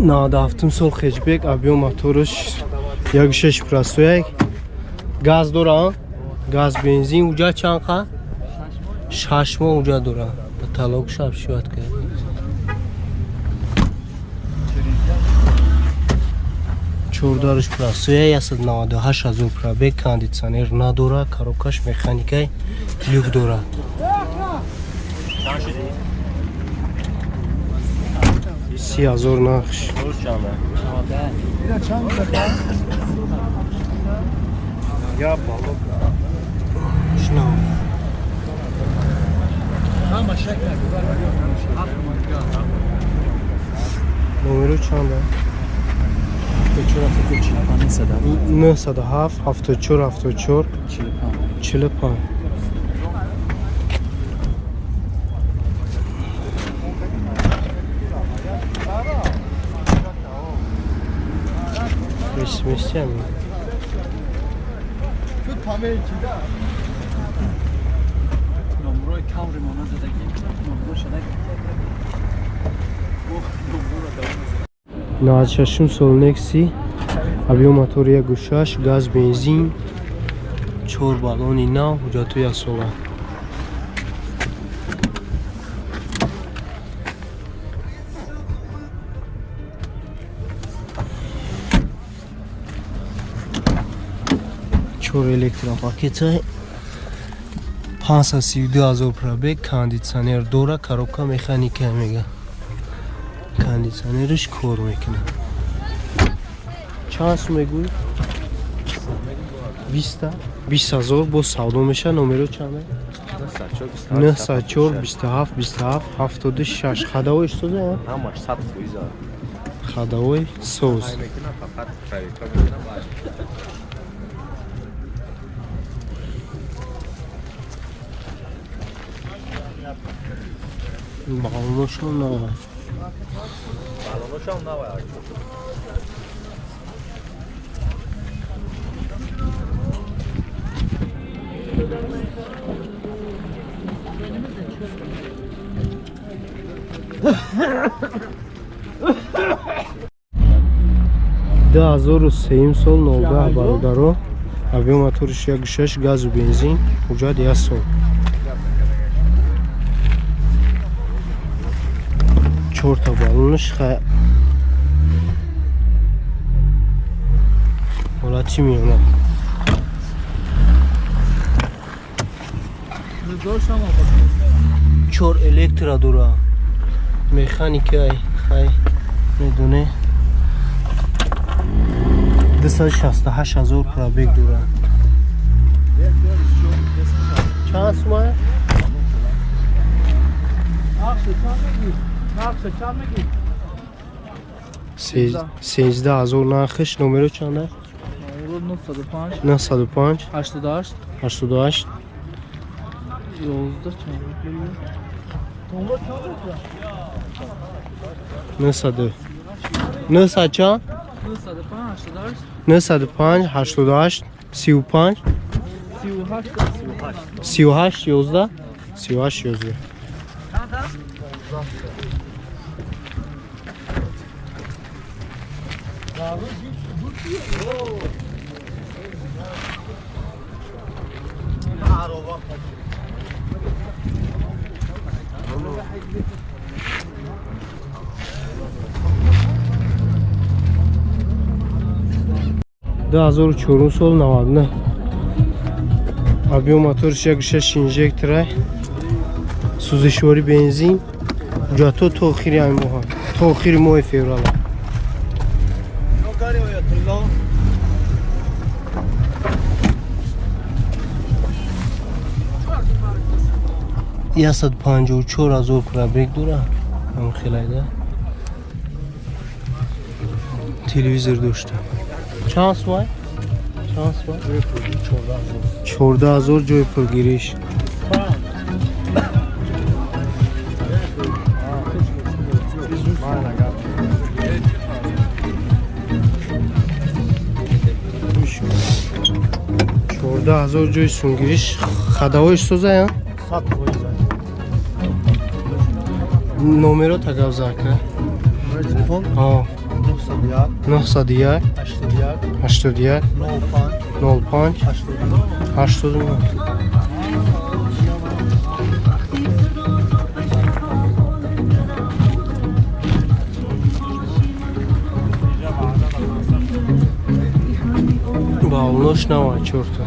97 сол хэтчбек, объём мотораш 1.6 простой, газ дора, газ бензин. Уҷа чанд қа? 6 моҳ уҷа дора. Потолок шаб шуад кард. Чордараш простой, 198 ҳазор пробег, кондитсионер надора, коробкаш механикай, люк дора. 30 000 нархш. Шунав. Номеро чанда? 907 74 74 45. Вместе. Навад шашум сол Некси, объём мотор 1.6, газ бензин, чор баллони нав, ҳуҷҷату яксола. Чор электропакета, 532 000 пробег, кондитсионер дора, коробка механика мега. Кондитсионерш кор мекунад. Чанд сум мегӯӣ? Биста? 20 000 боз савдо мешавад. Номеро чанда? 904 27 27 76. Ходовой соза? Ҳамаш 100%. Ходовой соз. Фақат проверка мекунам. Баллоношон нава. Баллоношон нава. 2003 сол 02, бародаро, объём моториш 1.6, газу бензин, ҳуҷҷат як сол. Чорта баллонаш ҳолати миёна. Чор электро дора, механикай, хай медоне. 268 000 пробег дора. Чанд сумая? 13 000 нархиш. Номеро чанда? 905 88 88 11. 900 900 чанд? 905 88 905 88 35 38 38 11 38 11. 2004 сол 99, объём моториш 1.6 инжекторай, сӯзишворӣ бензин, ҳуҷҷатҳо то охири ҳамин моҳ, то охири моҳи феврала. 154 000 пробег дора, ҳам хелайда телевизор дошта. Чанд сумай? Чанд сумай? 14 000 ҷои пулгириш. 14 000 ҷои сунгириш. Ходовоиш созая? Номеро тагавзака. Телефон? Ҳо. 901 81 81 05 05 89. 89. Балонош нава чорта.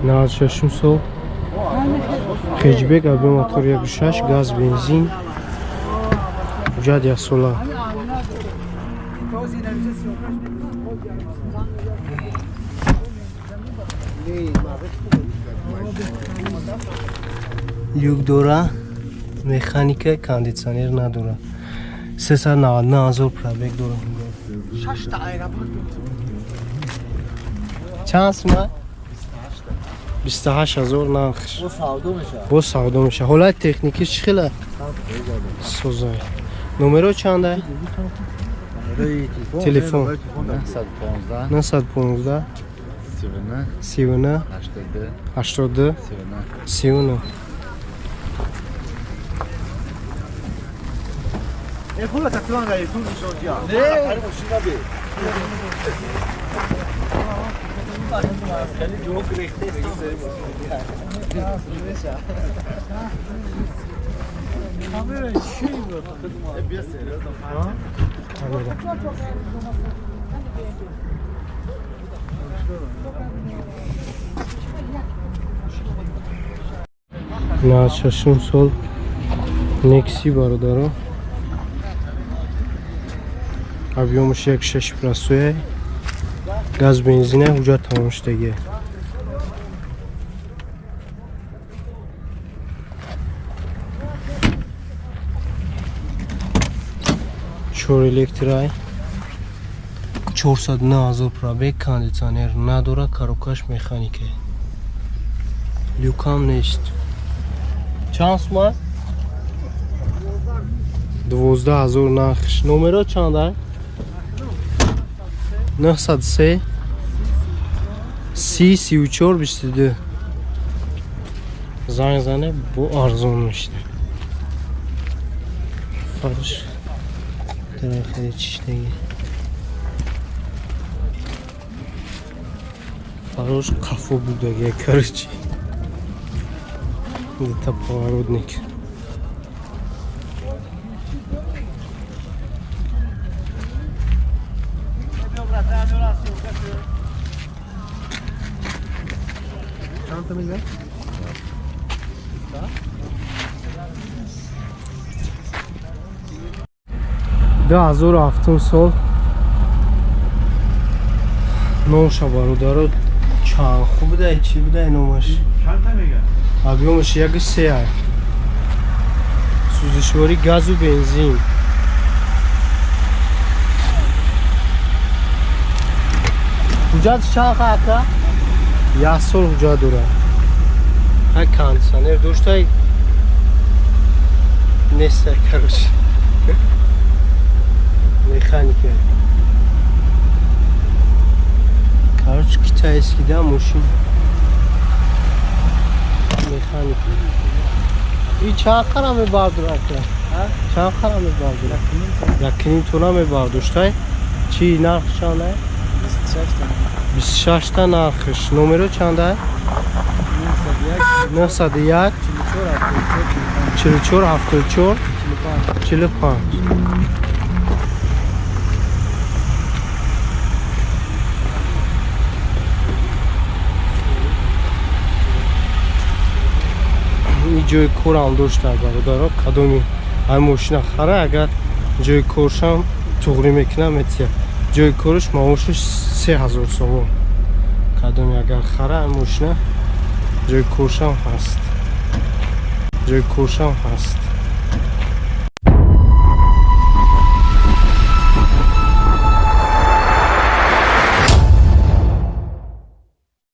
Навад шашум сол хеҷбек, объем мотор 1.6, газ, бензин, ҳуҷҷат яксола. Люк дора, механика, кондитсионер надора. 399 ҳазор пробег дора. Чанд сума? 28 ҳазор нархш. Бо савдо меша. Ҳолати техникиш чӣ хела? Созай. Номеро чанда? Телефон 915 39 82 39. На шашум сол Некси, бародаро, объем аш 1.6 простой, газ, бензина, ҳуҷҷат тамом шудагия. Чор электрай, 409 ҳазор пробег, кондитсионер надора, коробка ш механика, люк ам нест. Чанд сума? 12 ҳазор нархш. Номеро чанда? 903 30 34 22. Занг зане, бо арзон мешда. Фарш хеле чиштаги. Фарош қафо будаги, короче. Это поворотник. 2007 сол номша, бародаро, чанд хуб будай, чӣ будай номаш? Объем аш 1.3, сӯзишворӣ газу бензин. Ҳуҷҷат чанд ака? Як сол ҳуҷҷат дорад. Ҳа, кондитсионер доштай неста, короче. Механика. Короче, китайский да мошин. Механика. И чанд қара мебардор ака? Чанд қара мебардор? Якним тона мебардоштай. Чӣ нарх чанда? 26 та нархш. Номеро чанда? 901 44 74 45. Ҷои корам дошта, бародаро, кадоми ай мошина хара, агар ҷои коршам туғрӣ мекунам, метия. Ҷои корш маошаш 3000 сомон. Кадоми агар хара ай мошина, ҷои коршам ҳаст. Ҷои коршам ҳаст.